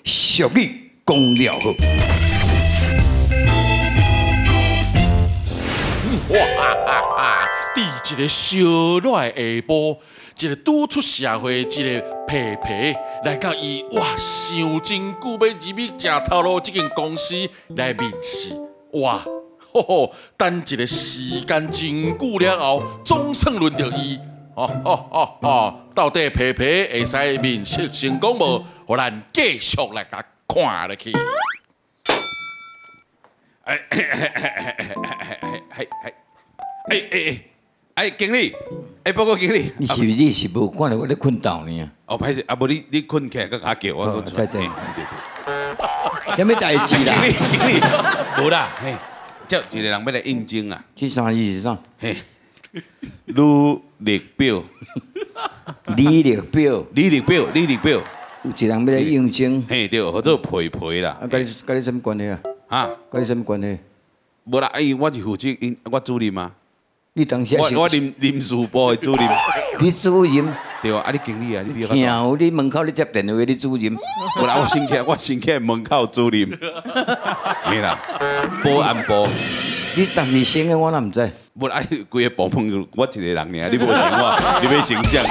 俗语讲了好。哇哈哈！伫一个烧热的下晡，一个拄出社会，一个皮皮来到伊哇，想真久欲入去食头路这间公司来面试，哇，吼吼，等一个时间真久了后，总算轮著伊，哦哦哦哦，到底皮皮会使面试成功无？予咱继续来共看落去。哎哎哎哎哎哎哎哎哎，经理，哎，报告经理，你是无看著我咧睏斗呢？哦，歹势，啊无你睏起来阁较叫我。在在。啥物代志啦？经理，经理，无啦，嘿，这一个人欲来应征啊。这啥意思啥？嘿，履历表。履历表。履历表，履历表。有一人欲来应征。嘿，对，号做皮皮啦。啊，佮你啥物关系啊？啊，佮你啥物关系？无啦，伊我是负责𪜶，我主任啊。你当时我临时部的主任。你主任？对啊，啊你经理啊，你比我听有你门口咧接电话，你主任。无啦，我先起来门口主任。嘿啦，保安部。你当时升的我哪毋知？无啦，规个部门我一个人尔，你无升我，你欲升啥？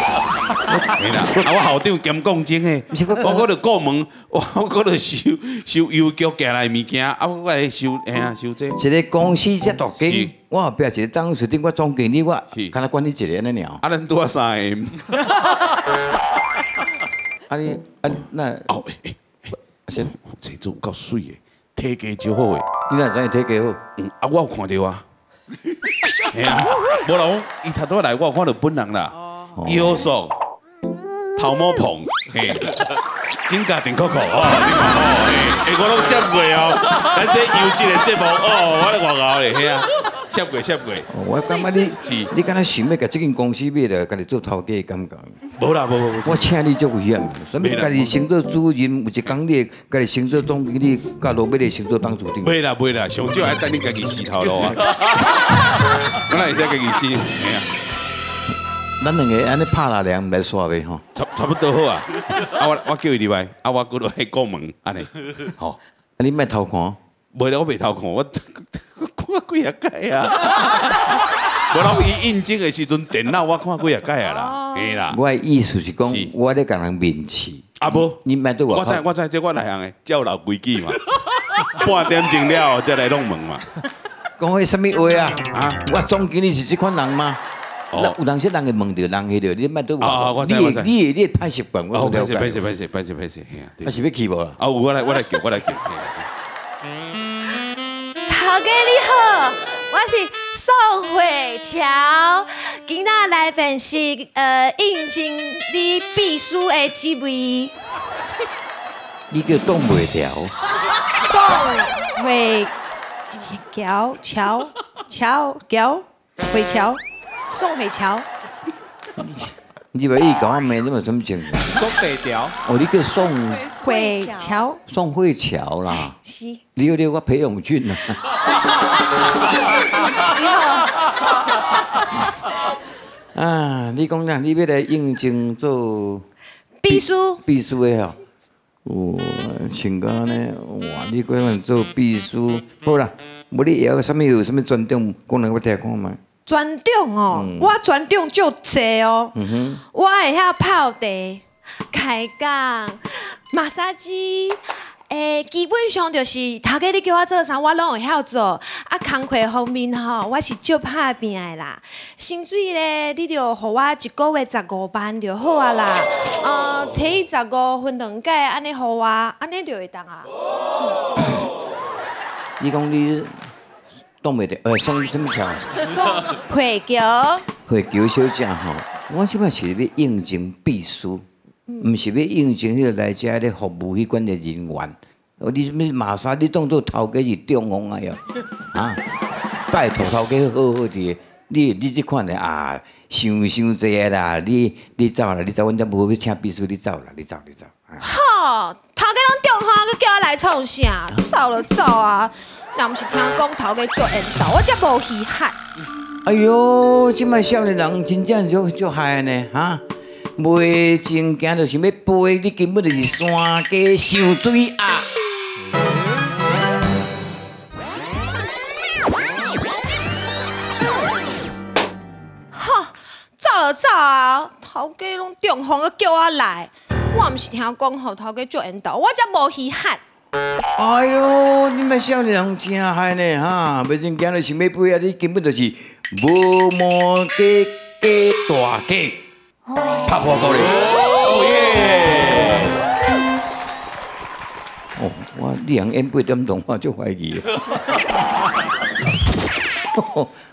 嘿啦，啊我校长兼讲真的，我阁著过门，我阁著收收邮局寄来物件，啊我来收，嘿啊收这。一个公司遮大间，我后壁一个董事长，我总经理，我敢若管你一个按呢尔。啊，咱拄仔三个。啊你啊那哦欸，先这做有够媠的，体格超好的。你哪知伊体格好？嗯，啊我有看著啊。嘿啊，无啦，我伊头拄仔来，我有看著本人啦，腰束。头毛蓬，嘿，指甲定扣扣哦，欸，我拢接过哦，咱这优质的节目哦，我咧外熬咧，嘿啊，接过接过。我感觉你是，你敢若想欲共这间公司买来，家己做头家的感觉。无啦，无无无。我请你足危险，啥物家己先做主任，有一工你家己先做总经理，到落尾你先做董事长。袂啦袂啦，上少爱等你家己死头路啊。我哪会使家己死？嘿啊。咱两个按呢拍六两，毋来煞袂吼？差不多好啊。啊，我叫伊入来，啊，我阁落去过门，按呢，吼。啊，你莫偷看。袂啦，我袂偷看，我看几仔摆啊。无啦，伊应征的时阵，电脑我看几仔摆啊啦，嘿啦。我的意思是讲，我咧共人面试。啊无，你莫对我。我知我知，这我内行的，照老规矩嘛。半点钟了后才来弄门嘛。讲彼啥物话啊？啊，我总经理是这款人吗？那有当时人会问著人彼个，你莫对我。你会歹习惯，我了解。歹势歹势歹势歹势，嘿啊！啊是欲去无啦？啊有，我来叫，我来叫。头家你好，我是宋慧乔，今仔来面试应征你秘书的职位。你叫挡袂牢。宋慧乔乔乔乔慧乔。宋慧乔，你袂伊共我骂你嘛什么情？宋慧乔，哦，你叫宋慧乔，宋慧乔啦。是。你好，你好，我裴勇俊啊。你好。啊，你讲啥？你欲来应征做秘书？秘书的吼。哦，像讲呢，哇，你过来做秘书，好啦，无你会晓啥物有啥物专长，讲来我听看觅。专长哦，我专长足济哦。我会晓泡茶、开讲、马杀鸡，欸，基本上就是头家你叫我做啥，我拢会晓做。啊，工课方面吼，我是足拍拚的啦。薪水咧，你就予我一个月15万就好啊啦。初一十五分两届，按呢予我，按呢就会当啊。你讲你挡袂牢，宋啥物桥？慧乔。慧乔小姐吼，我这摆是欲应征秘书，毋是欲应征彼个来遮咧服务彼款的人员。哦，你啥物马莎，你当做头家是中风啊哟？啊，拜托头家好好伫，你这款的啊，伤伤济啦，你走啦，你走，阮遮无欲请秘书，你走啦，你走，你走。好，头家拢中风，阁叫我来创啥？走就走啊！若毋是听讲头家足缘投，我才无稀罕。哎哟，这摆少年人真正足足害呢，哈！袂真行就想欲飞，你根本就是山鸡想水鸭。哈，走就走啊！头家拢中风，阁叫我来，我毋是听讲吼，头家足缘投，我才无稀罕。哎哟，你们少年人真害呢哈！袂真行就想欲飞啊！你根本就是无毛鸡鸡大鸡，拍破够咧！哦耶！哦，我你人演8点钟，我足怀疑。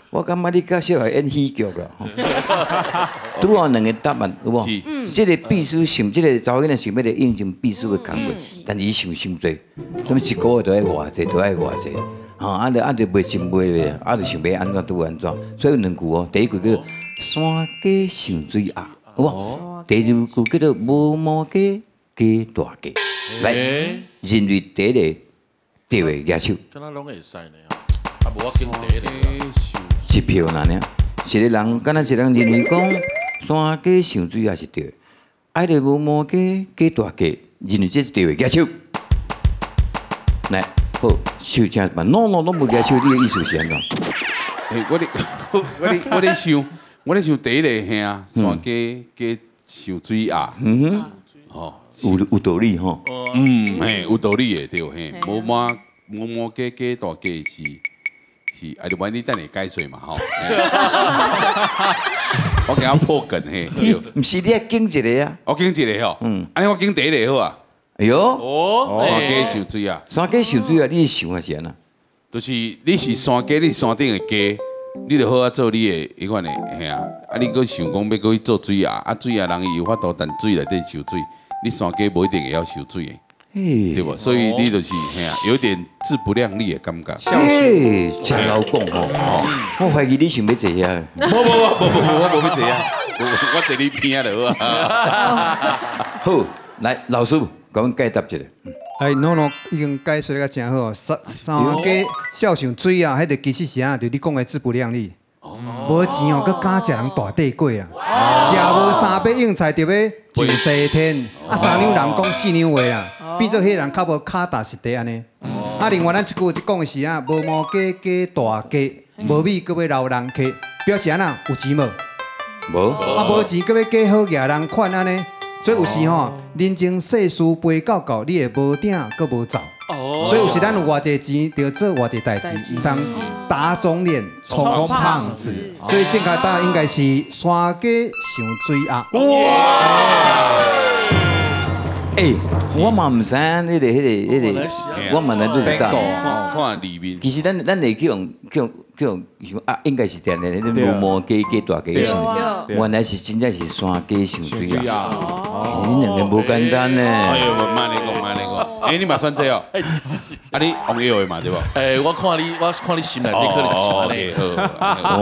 我感觉你较适合演喜剧啦。拄好两个答案有无？这个秘书想，这个查某囡仔想欲来应征秘书的工作，但是伊想伤济，啥物一个月就爱偌济，就爱偌济，吼，啊就啊就袂真袂咧，啊就想欲按怎拄按怎，所以有两句哦，第一句叫做山鸡想水鸭，有无？第二句叫做无毛鸡鸡大鸡。来，认为第一个对的举手。敢若拢会使呢？啊，无我拣第一个。一票尔尔，一个人敢若一个人认为讲山鸡想水也是对的，爱著无毛鸡鸡大鸡，认为这是对的，举手。来，好，手请嘛，喏喏拢无举手，你的意思是按怎？欸，我咧，我咧，我咧想，我咧想第一个兄山鸡鸡想水鸭，嗯哼，哦，有道理吼。嗯，嘿，有道理的对，嘿，无毛无毛鸡鸡大鸡是。是，啊，就万你等下解说嘛吼。我给他破梗嘿。毋是你爱拣一个啊？我拣一个吼。嗯。按呢我拣第一个好啊。哎哟。哦。山鸡想水鸭。山鸡想水鸭，你是想的是按怎？就是你是山鸡，你是山顶的鸡，你就好好做你的彼款的，嘿啊。啊，你阁想讲欲阁去做水鸭，啊，水鸭人伊有法度趁水内底游水，你山鸡无一定会晓游水的。对无？所以你就是嘿啊，有点自不量力的感觉。嘿，真老讲吼，我怀疑你想欲坐遐。无无无无无，我无欲坐遐，我坐你边仔就好啊。好，来老师，共阮解答一下。哎，喏喏，已经解释得真好。山鸡痟想水鸭，彼个其实是啥？就你讲的自不量力。无钱哦，阁敢食人大块粿啊！食无三百应菜，就欲上西天。啊，3两人讲4两话啊，变做彼个人较无跤踏实地按呢。啊，另外咱这句讲的是啊，无毛鸡鸡大鸡，无米阁欲留人客，表示按怎有钱无？无。啊，无钱阁欲假好额人款按呢，所以有时吼，人情世事飞到到，你会无鼎阁无灶。所以有时咱有偌济钱，就做偌济代志，毋通打肿脸充胖子。所以正确答案应该是山鸡想水鸭。哇！欸，我嘛毋知影彼个，我嘛来对答。看里面。其实咱会去用去用去用想啊，应该是定定无毛鸡鸡大鸡想，原来是真正是山鸡想水鸭。你两个无简单呢。哎呦，慢咧讲，慢咧讲。哎，你嘛选这哦？啊，你王药的嘛对无？欸，我看你，我看你心内底可能是按呢。好。